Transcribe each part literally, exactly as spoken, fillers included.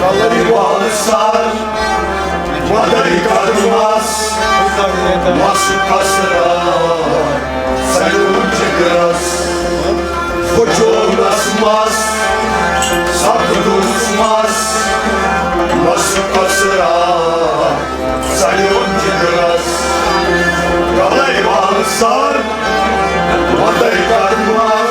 کلہٕ والہٕ سر، وۄدَے قدمس، مَس کسران، سَلیُن جگرس، وجوٗدس مَس، سپدُس مَس، مَس کسران، سَلیُن جگرس۔ کلہٕ والہٕ سر، وۄدَے قدمس۔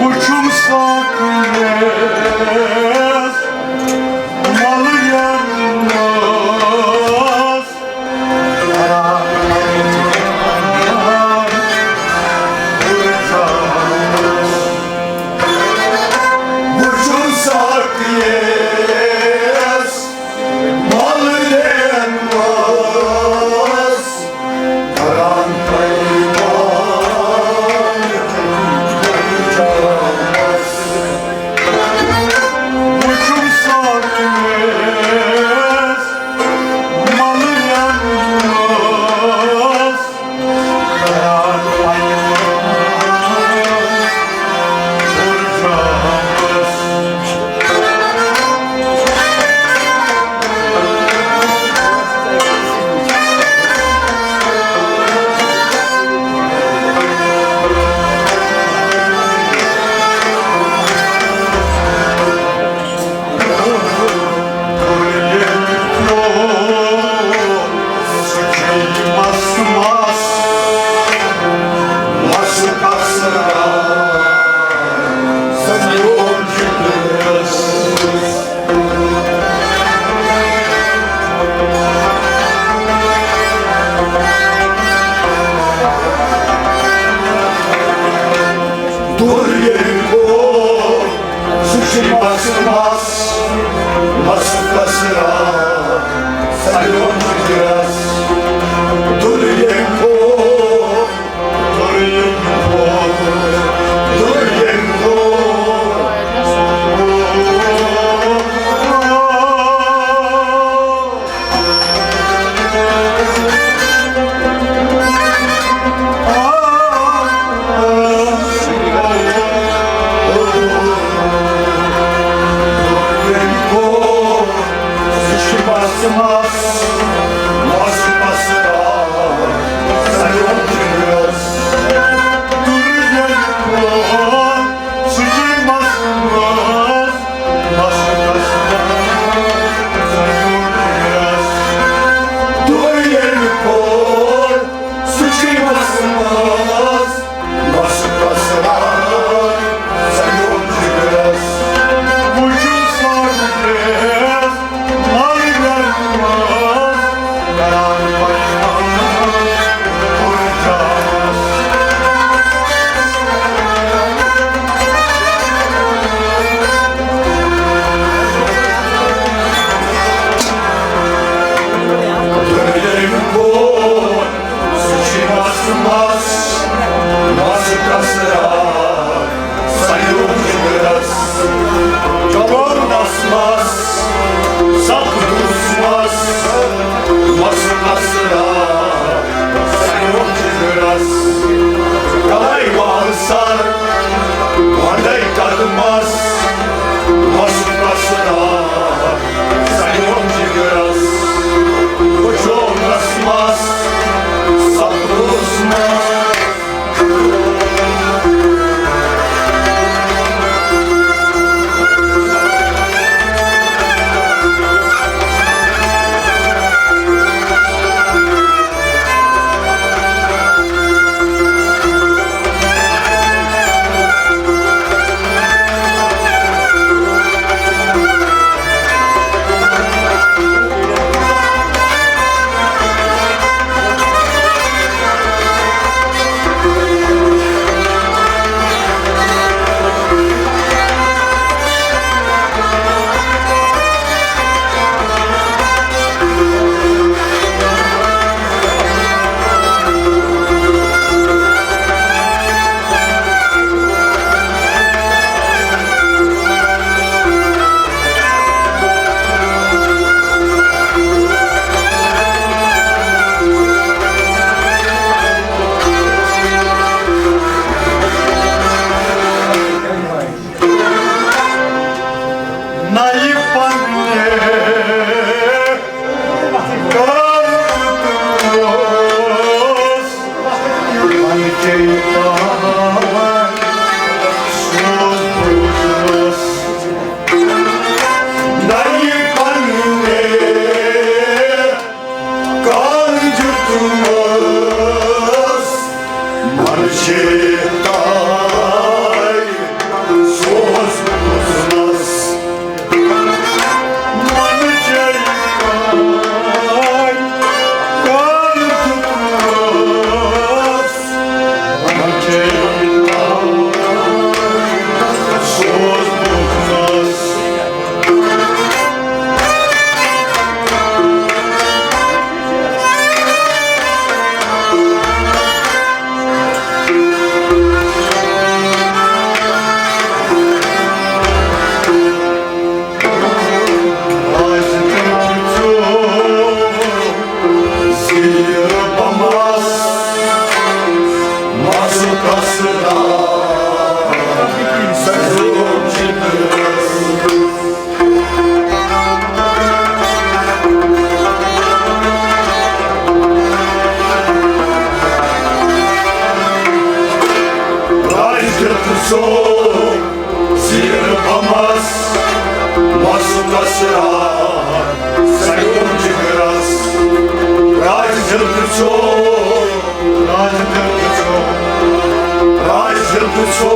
وُچھُم ساقیَس مَلہٕ یَنَس۔ وُچھُم ساقیَس مَلہٕ یَنَس۔ کران پیمان جامس۔ وُچھُم ساقیَس مَلہٕ یَنَس۔ کران پیمان جامس۔ دوٚر ییٚلہِ گوٚو، سُہ چھُ مَس مَس، مَس کسران، سَلیُن جِگرَس۔ دوٚر ییٚلہِ گوٚو، نَیہِ پننہِ کار دیُتمس، وۄنۍ کیٛاہ تام سوز بوٗزنس۔ نَیہِ پننہِ کار دیُتمس، وۄنۍ کیٛاہ تام سوز بوٗزنس۔ زیر بمس، مس کسرا، سیوم جگرس، راج دل پرچو، راج دل پرچو، راج دل پرچو۔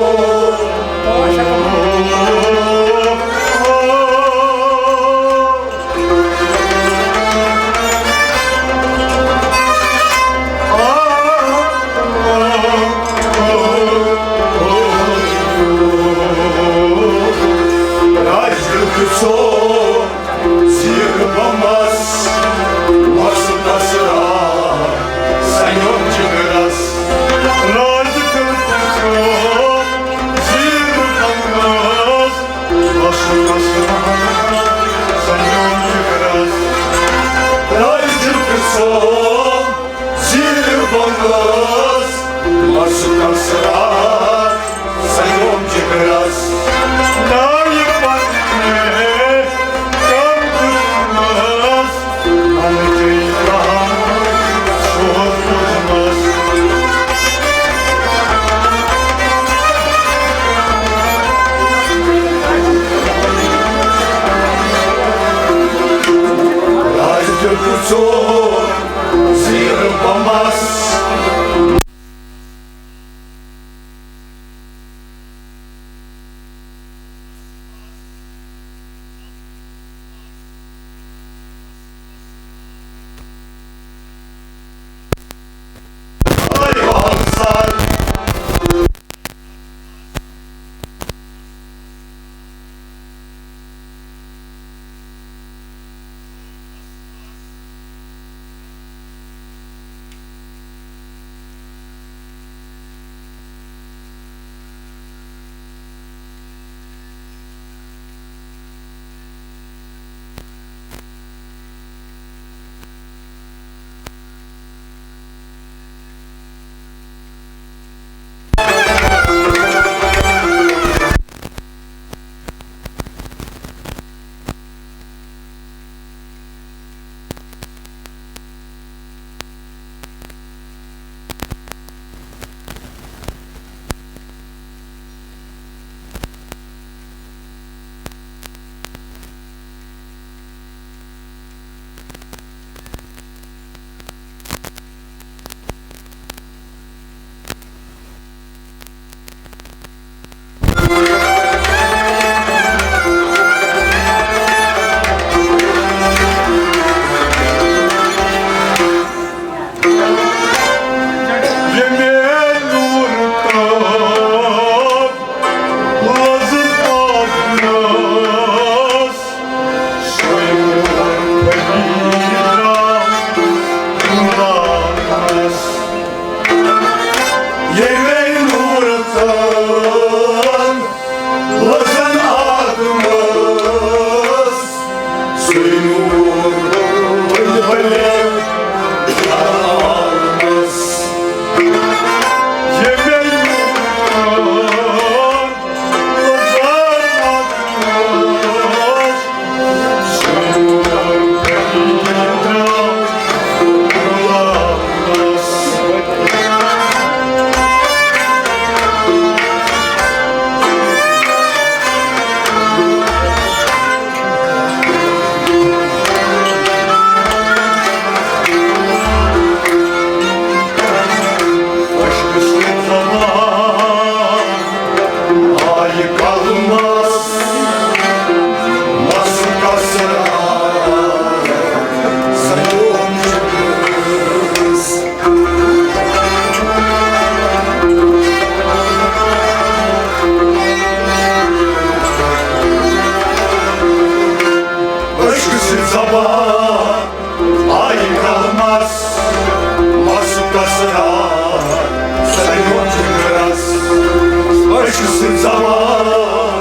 سٕنٛز زبان،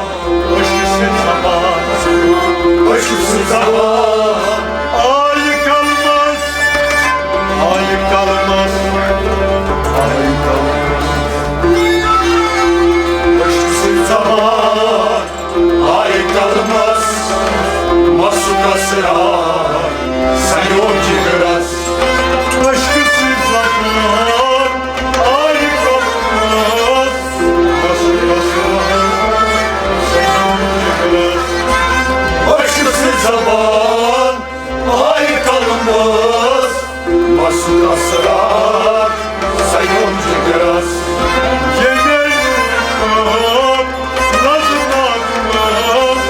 عشقہٕ سٕنٛز زبان، عشقہٕ سٕنٛز زبان۔ آیہِ قلمس، آیہِ قلمس، آیہِ قلمس۔ عشقہٕ سٕنٛز زبان، آیہِ قلمس، مسُک اسرار سَیوم جگرس۔ عشقہٕ سٕنٛز زبان، آیہِ قلمس، مسُک اسرار سَیوم جگرس۔ عشقہٕ سٕنٛز زبان، آیہِ قلمس، مسُک اسرار سَیوم جگرس۔ ییٚمہِ نظمس منٛز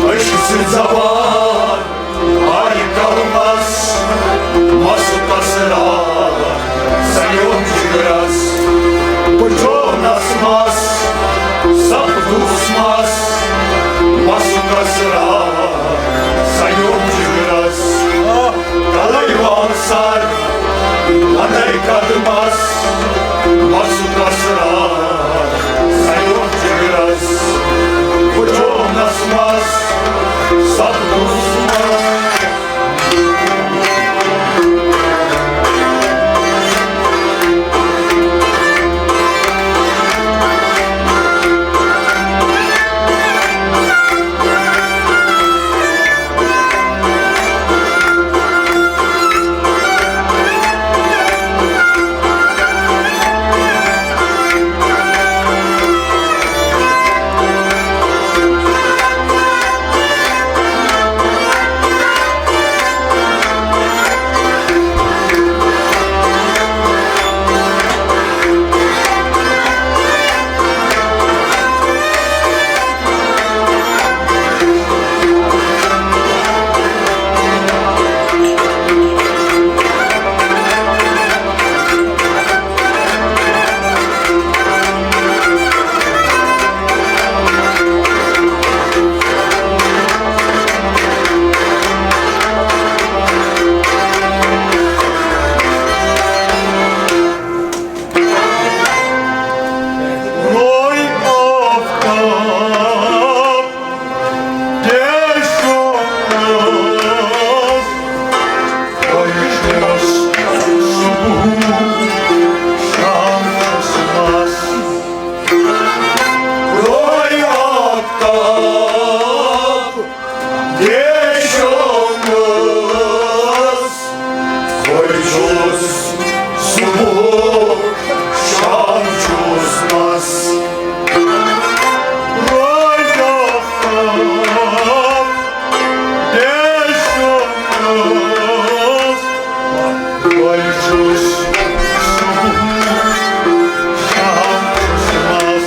عشقہٕ سٕنٛز زبان، آیہِ قلمس، مسُک اسرار سَیوم جگرس۔ بہٕ چومنس مس، سپدُس مس، مسُک اسرار سَیوم جگرس۔ کلے وال سر، لدے قدمس، مسُک اسرار سَیوم جگرس۔ بہٕ چومنس مس، سپدُس مس۔ روے آفتاب، دیشو منٛز، تۄہہِ چھُس صبح، شام چھُس مس۔ روے آفتاب، دیشو منٛز، بہٕ چھُس صبح، شام چھُس مس۔ روے آفتاب، دیشو منٛز، بہٕ چھُس صبح، شام چھُس مس۔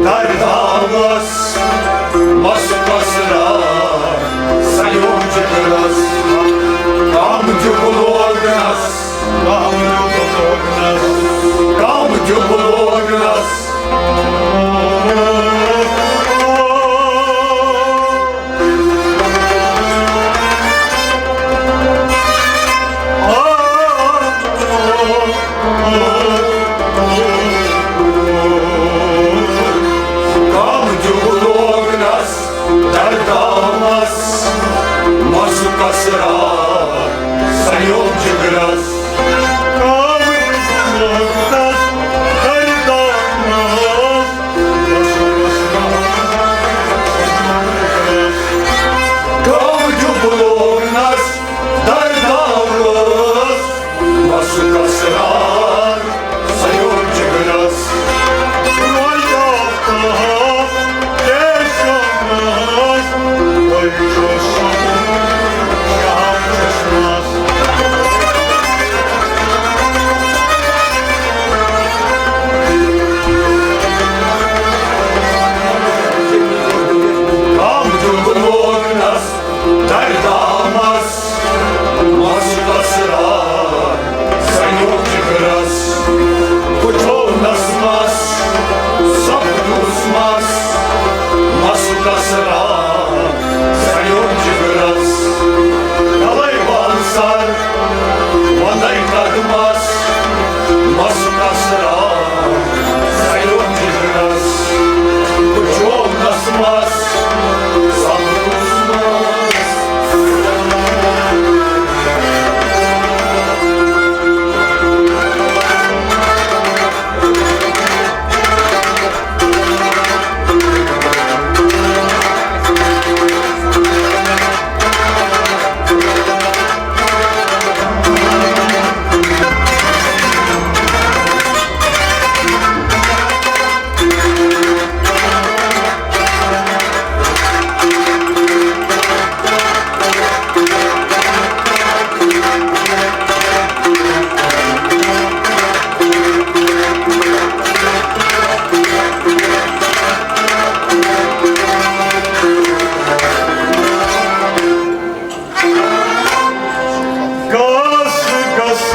درداوس، مسُک اسرار سَیوم جگرس۔ غم دیُت لوگنس، غم دیُت لوگنس، غم دیُت لوگنس۔ غم دیُت لوگنس، درداوس، مسُک اسرار سَیوم جگرس۔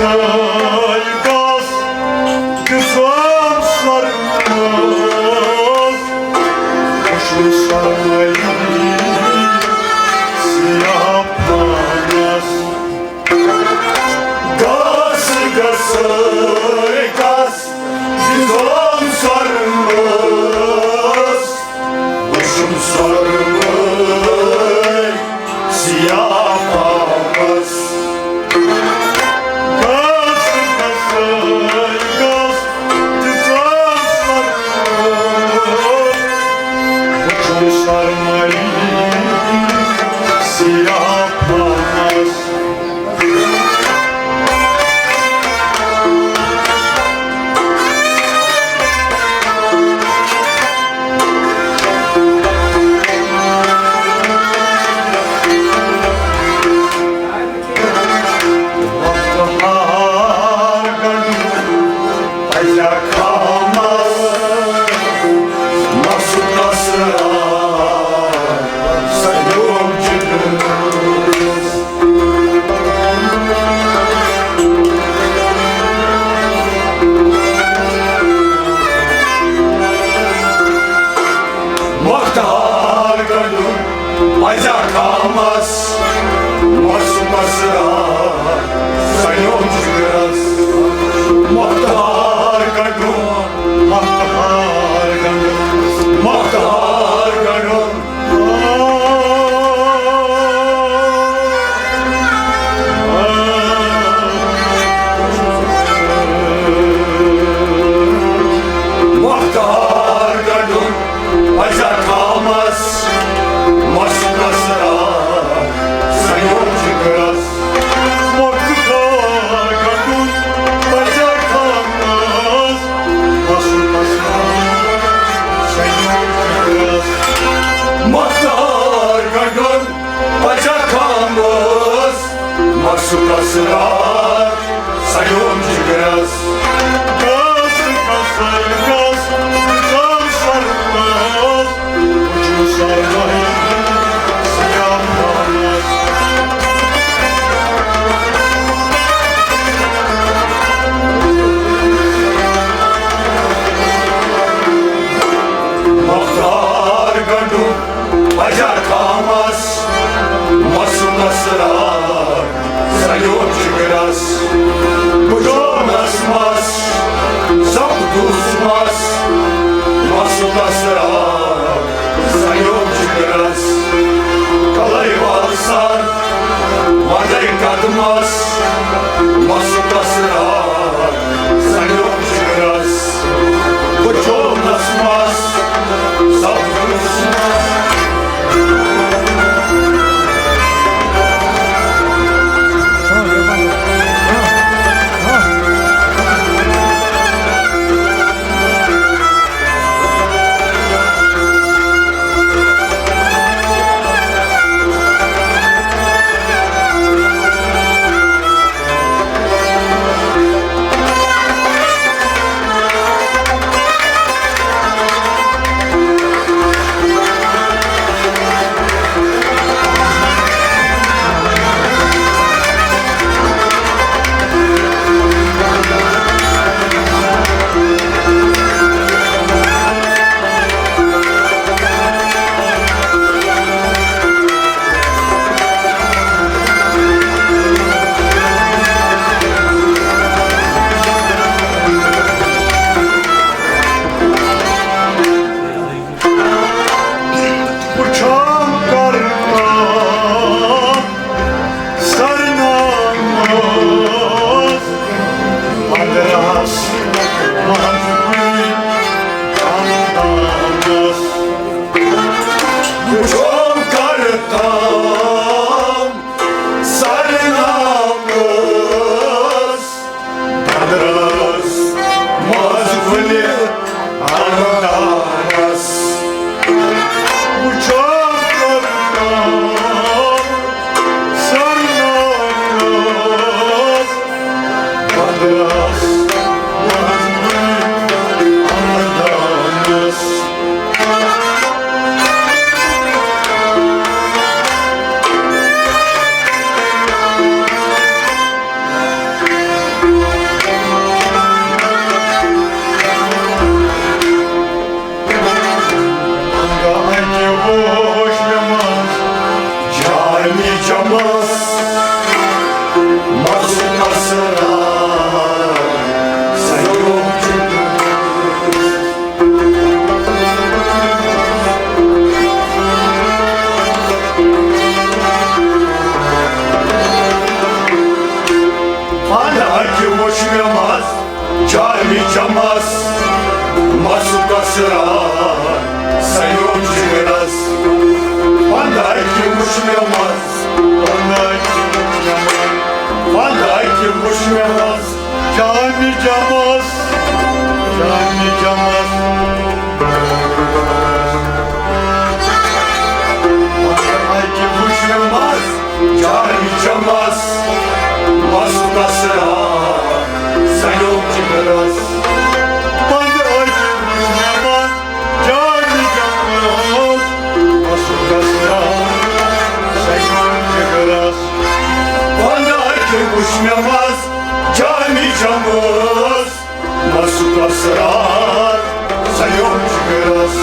گس دِژام سرمس، وُچھُم سرمٲیی سیاہ پانس۔ گس، گس، گس، دِژام سرمس، وُچھُم سرمٲے سیاہ پانس۔ گس، گس، گس، دِژام سرمس، وُچھُم سرمٲے سیاہ پانس۔ مۄختار گنڈُن پزیٛا خامس، مس مسرار سیوٚد جگرس۔ مۄختار گنڈُن، مۄختار گنڈُن، مۄختار گنڈُن۔ مۄختار گنڈُن پزیٛا خامس، مس مسرار سیوٚد جگرس۔ مۄختار گنڈُن پزیٛا خامس، مس مسرار سیوٚد جگرس۔ مۄختار گنڈُن پزیٛا خامس، مس مسرار سیوٚد جگرس۔ گس، گس، گس، گس سرمس، وُچھُم سرمٲے سیاہ پانس۔ مۄختار گنڈُن پزیٛا خامس، مس مسرار سیوٚد جگرس۔ بہٕ چھُس اکہِ وُچھ مےٚ مَس جامِ جمس، مَسُک اسرار سَنیوم جگرس۔ پنٛداہ اکہِ وُچھ مےٚ مَس، پنٛداہ اکہِ وُچھ مےٚ مَس، پنٛداہ اکہِ وُچھ مےٚ مَس جامِ جمس، جامِ جمس۔ پنٛداہ اکہِ وُچھ مےٚ مَس جامِ جمس، مَسُک اسرار سَنیوم جگرس۔ پنٛداہ اکہِ وُچھ مےٚ مَس جامِ جمس، مَسُک اسرار سَنیوم جگرس۔ پنٛداہ اکہِ وُچھ مےٚ مَس جامِ جمس، مَسُک اسرار سَنیوم جگرس۔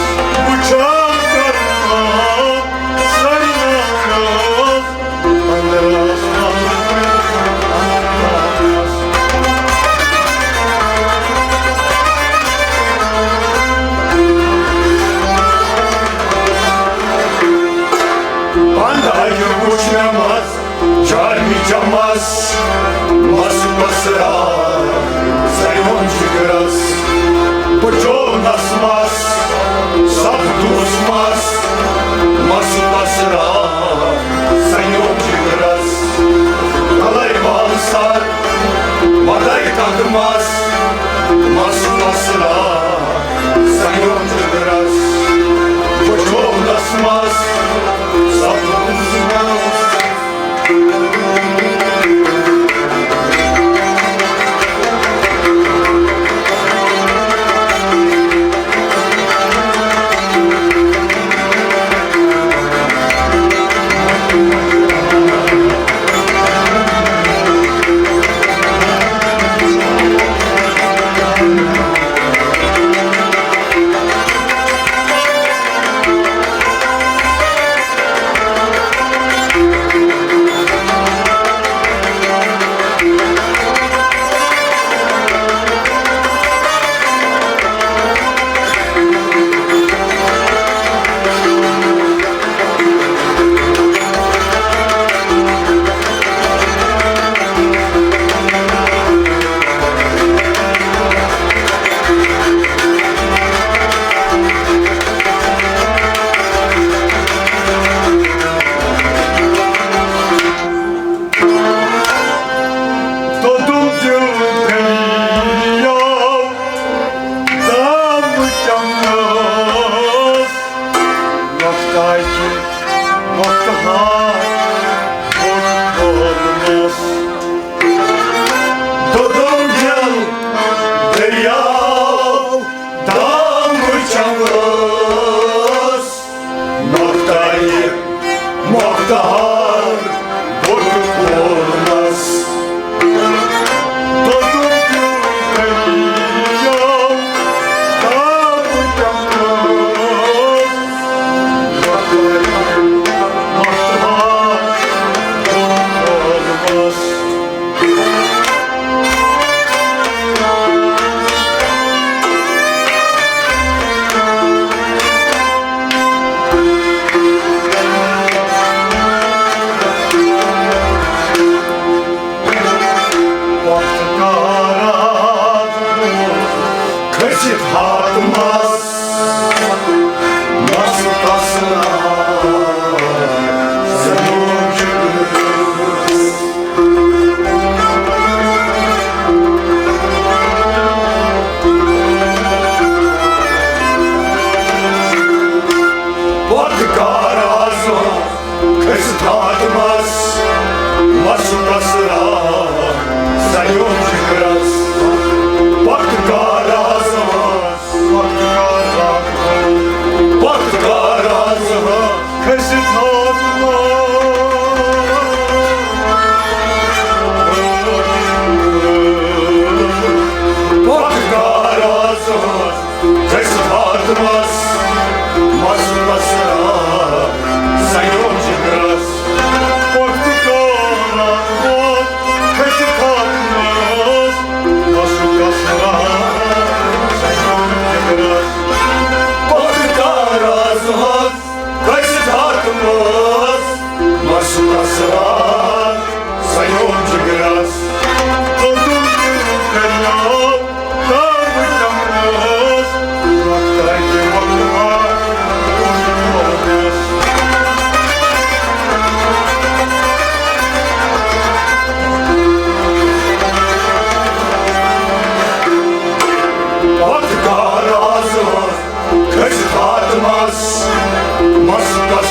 وٕچھان کرناو سرناوس، اندرس پنٛداہ اکہِ وُچھ مےٚ مَس جامِ جمس، مَسُک اسرار سَنیوم جگرس۔ بہٕ چوونس مَس، سپدُس مَس، مَسُک اسرار سَنیوم جگرس۔ کلے وال سر، ودے قدمس، مَسُک اسرار سَنیوم جگرس۔ بہٕ چوونس مَس، سپدُس مَس۔ دوٚدُم دِل دٔریاو دامہٕ چمنس، وۄستاے چھِ وۄستہٕ ہار بوٚڑ کھولنس۔ دوٚدُم دِل دٔریاو دامہٕ چمنس، مۄختایہِ مۄختہار بوٚٹہٕ کھولنس۔ دوٚدُم دِل دٔریاو دامہٕ چمنس، مۄختایہِ مۄختہار بوٚٹہٕ کھولنس۔ وقت کار آز کھٔسِتھ ہاتمس، مس تسلا سنوجس۔ پتھ کار آسان کھٔسۍ تھاتمس، مس بسرا سیوٚد جگرس۔ پتھ کار آسان، پتھ کار آسان، پتھ کار آسان۔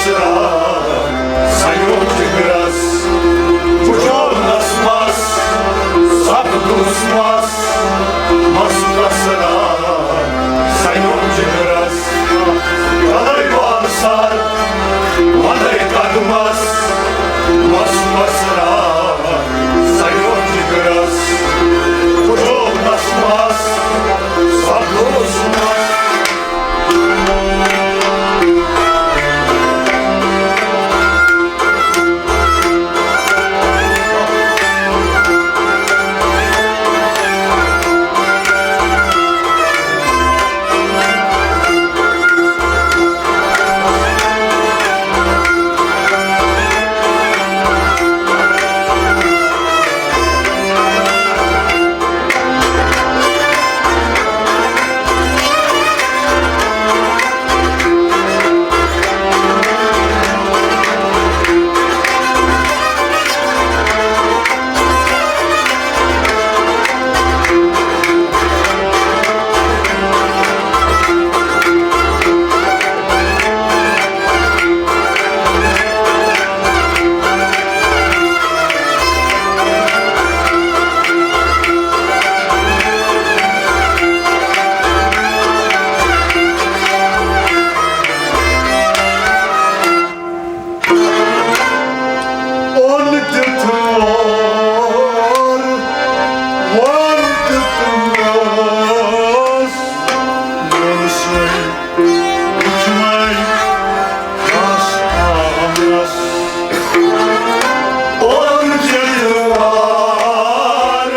سرا سیوٚد جگرس، وُچھو نس مس، سپدُس مس، مس کسرا سیوٚد جگرس۔ کلے بال سر، ودے قدمس، مس کسرا سیوٚد جگرس، وُچھو نس مس، سپدُس مس۔ اوٚن دیُت وار، وار دیُتمس، ووٚنسَے وُچھمَے کَس آمَس۔ اوٚن دیُت وار،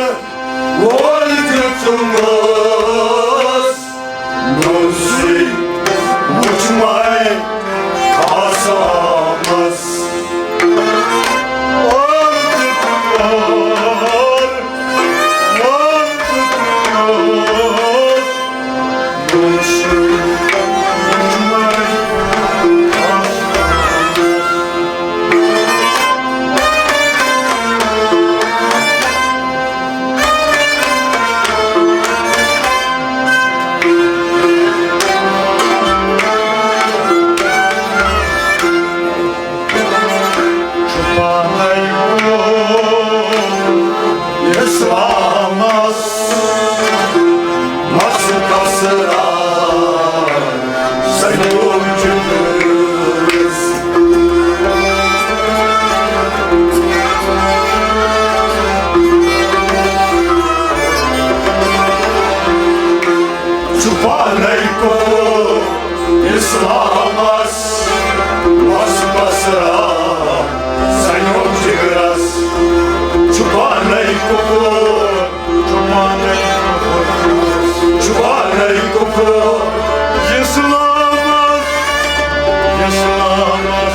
وار دیُتمس، نوٚو سُے وُچھمَے آسامس۔ وَن تہٕ تور، وَن تہٕ تور، نوٚو سُے وُچھمَے آسامس۔ چھُ پانے گوٚو اسلامس مس کسرا سیوٚد جگرس۔ چھُ پانے گوٚو اسلامس مس کسرا سیوٚد جگرس۔ چھُ پانے گوٚو، چھُ پانے گوٚو، چھُ پانے گوٚو اسلامس، اسلامس، اسلامس۔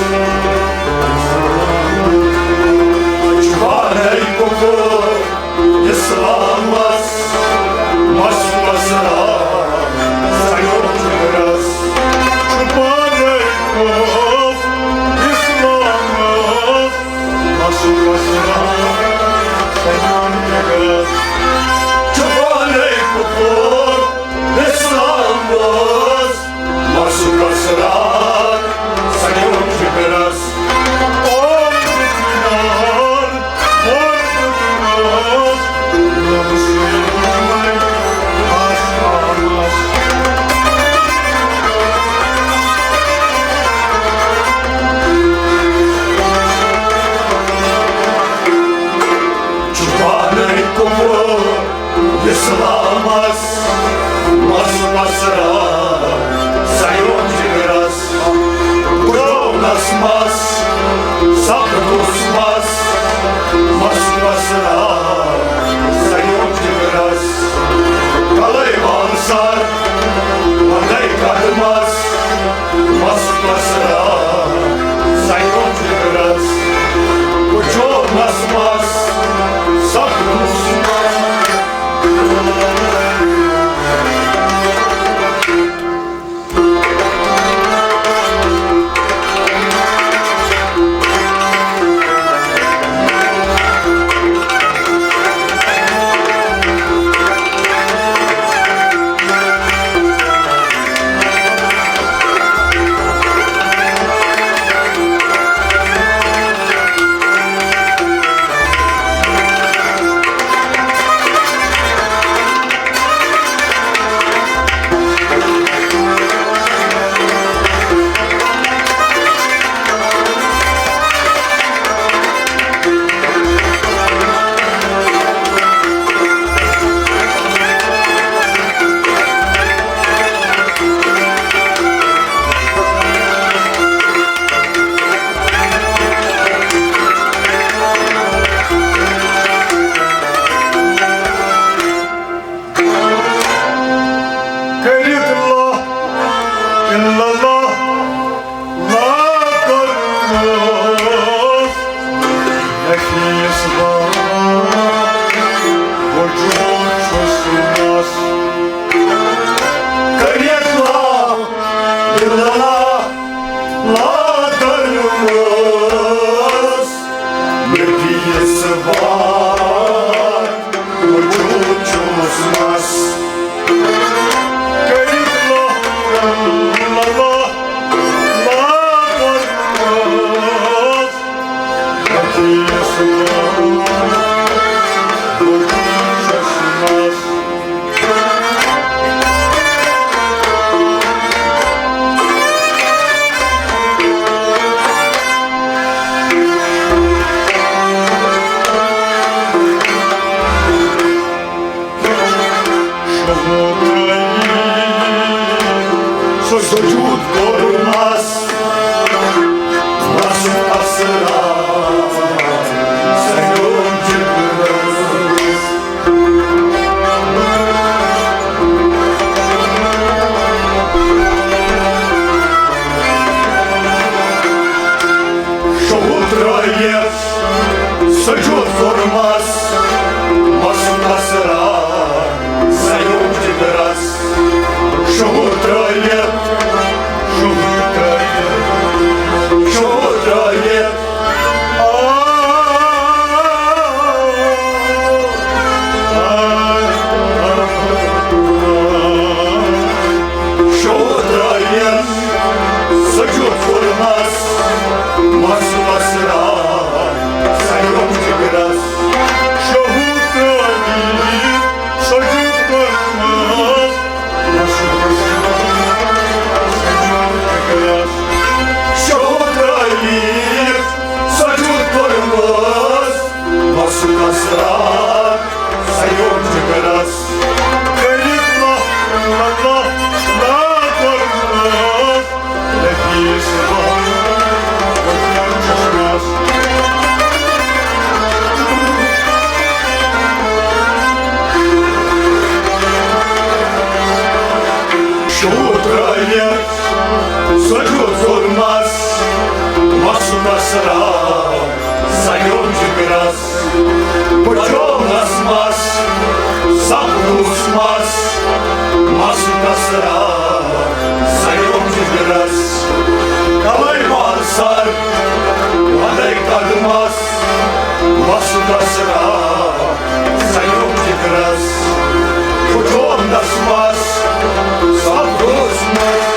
چھُ پانے گوٚو اسلامس مس کسرا سیوٚد جگرس۔ چھُ پانے گوٚو اسلامس مس کسرا سیوٚد جگرس۔ چھُ پانے گوٚو اسلامس مس کسرا سیوٚد جگرس۔ اوم دِتار، اوم دِتار، اوم سُے وُچھمَے آسامس۔ چھُ پانے گوٚو اسلامس مس کسرا سیوٚد جگرس۔ بُڈوونس مس، سپدُس مس، مس کسرا سیوٚد جگرس۔ کلے بال سر، ودے قدمس، مس کسرا سیوٚد جگرس۔ بُڈوونس مس، سپدُس مس، چھُس مَس کٔرِتھ لۄکُن لَلہ، لۄکُن مَس۔ أکِس لۄکُن چھُس مَس۔ سجود کوٚرمَس، مَس اثرا سجود جگرس۔ شہوٗد ترٲوِتھ سجود کوٚرمَس، مَس اثرا سجود جگرس۔ شہوٗد ترٲوِتھ، شہوٗد ترٲوِتھ، شہوٗد ترٲوِتھ۔ آ، آ، آ، آ۔ شہوٗد ترٲوِتھ سجود کوٚرمَس، مَس اثرا سجود جگرس۔ شہوٗد ترٲوِتھ سجود کوٚرمَس، مَس اثرا سجود جگرس۔ شہوٗد ترٲوِتھ سجود کوٚرمَس، مَس اثرا سجود جگرس۔ کٔرِتھ لۄکُن لَلہ، لۄکُن مَس۔ نفیس بہار وۄتھان چشمس۔ شہوٗد ترٲوِتھ سجود کوٚرمَس، مَس اثرا سجود جگرس۔ پھُٹیومَس مَس، سپدُس مَس، مَس اثرا سجود جگرس۔ کلے مال سر، ودے قدمس، مَس اثرا سجود جگرس۔ پھُٹیومَس مَس، سپدُس مَس۔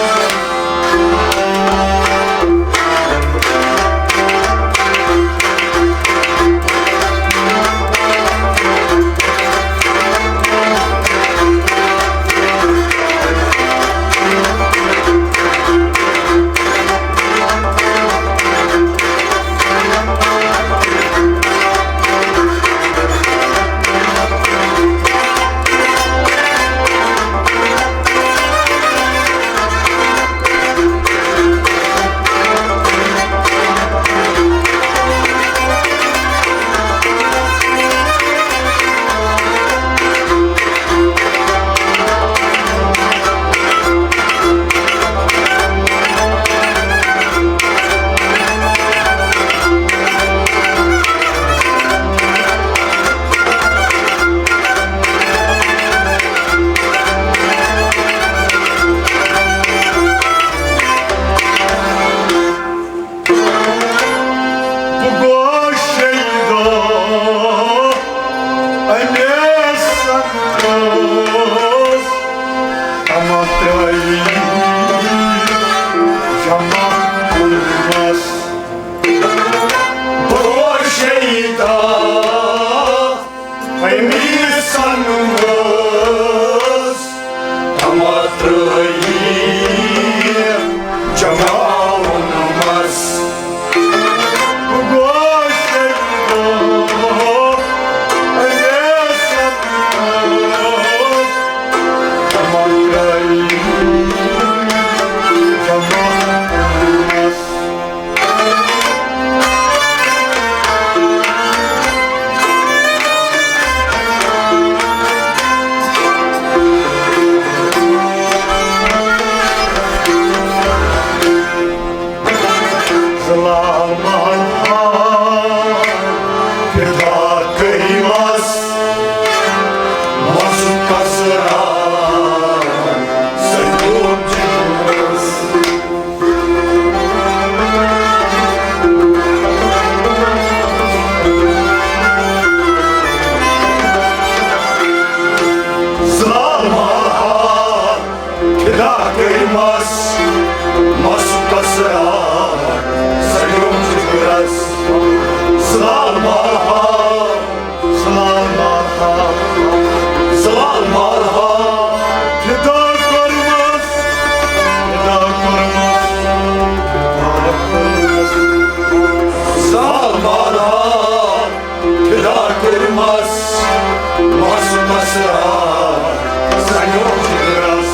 سنیوم جگرس،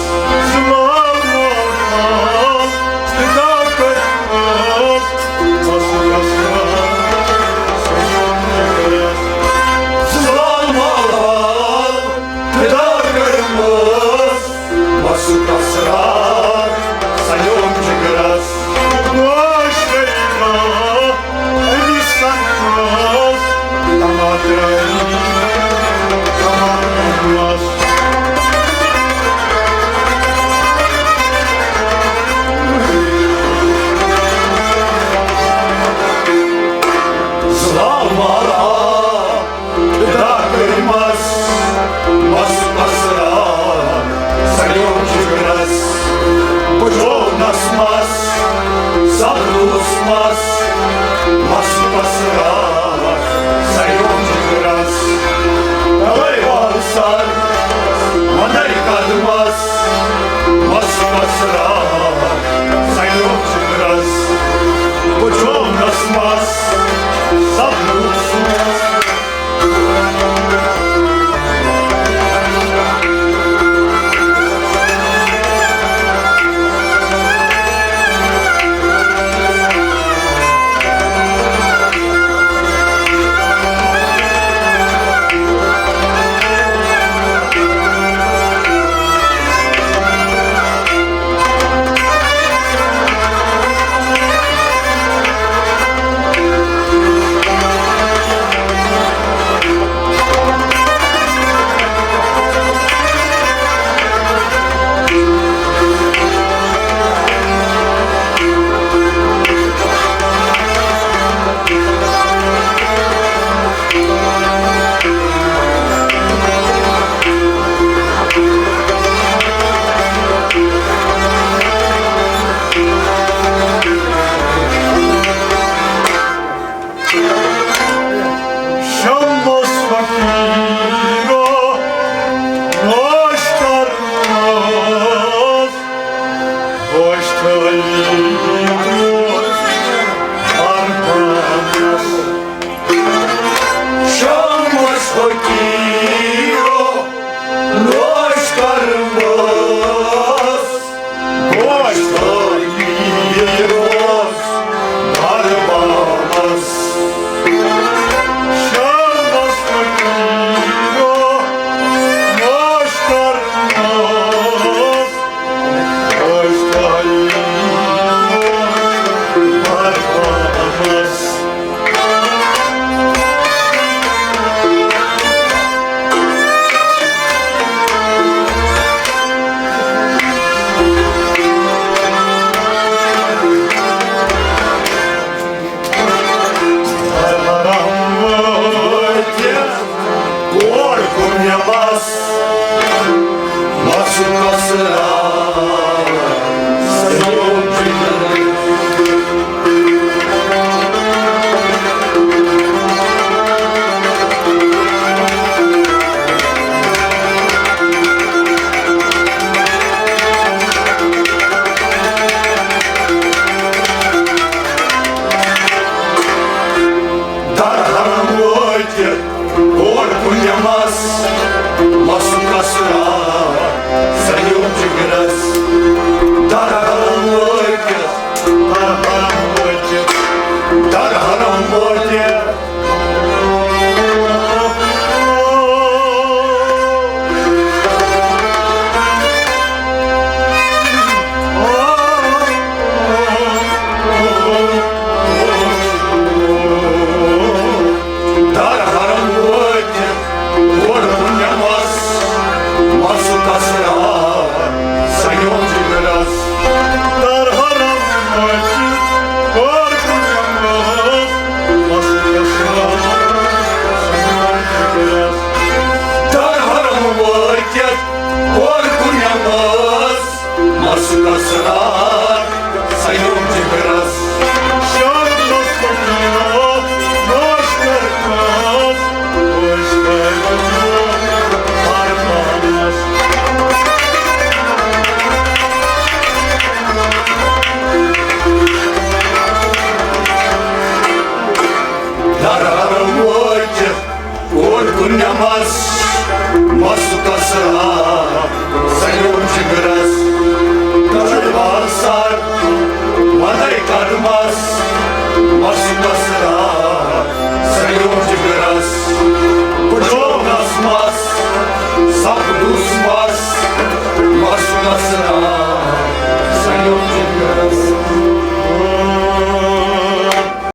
زلال مال، فدا کٔرمٕژ، مصر گژھان، سنیوم جگرس۔ زلال مال، فدا کٔرمٕژ، مصر گژھان، سنیوم جگرس۔ گوش گٔیہِ أمِس سنٛگتس، تمام ترٲوِتھ، تمام اوس۔ زلال مال آو، فدا کٔرمَس، مَس پسرار، سَلیو جِگرَس، بُجوو نَس مَس، سَپدُس مَس، مَس پسرار، سَلیو جِگرَس۔ تَوَے وال سَر، وَنَے قدمَس، مَس پسرار، سَلیو جِگرَس، بُجوو نَس مَس، سَپدُس مَس۔ شمس فقیرو، گوش کرنس، گوش تھٲیِو قربانس۔ شمس فقیرو، گوش کرنس، گوش تھٲیِو قربانس۔ شمس فقیرو، گوش کرنس، گوش تھٲیِو قربانس۔